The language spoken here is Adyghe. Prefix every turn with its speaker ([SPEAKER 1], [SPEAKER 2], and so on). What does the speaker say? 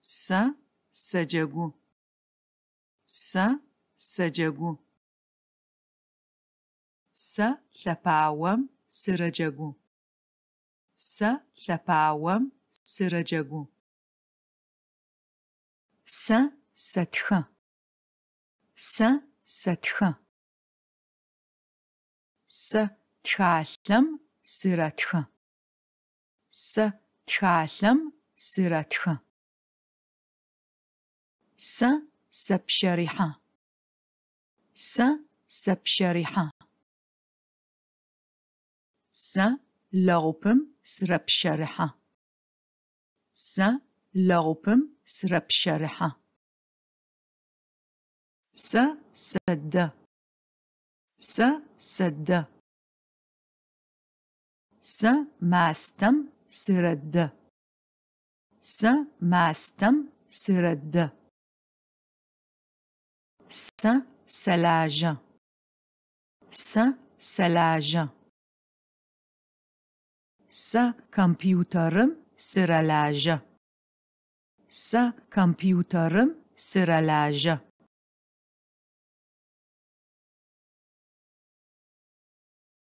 [SPEAKER 1] Сэ сэджэгу. Сэ сэджэгу. Сэ лъэпаом сырэджэгу. Сэ лъэпаом сырэджэгу. Сэ сэтхэ. Сэ сэтхэ. Сэ тхалъэм сырэтхэ. Сэ тхалъэм сырэтхэ. Сэ сэпщэрыхьэ. Сэ сэпщэрыхьэ. Сэ лэгъупым сырэпщэрыхьэ. Сэ лэгъупым сырэпщэрыхьэ. Сэ сэдэ. Сэ сэдэ. Сэ мастэм сырэдэ. Сэ мастэм сырэдэ. Сэ сэлажьэ. Сэ сэлажьэ. Сэ компьютерым сырэлажьэ. Сэ компьютерым сырэлажьэ.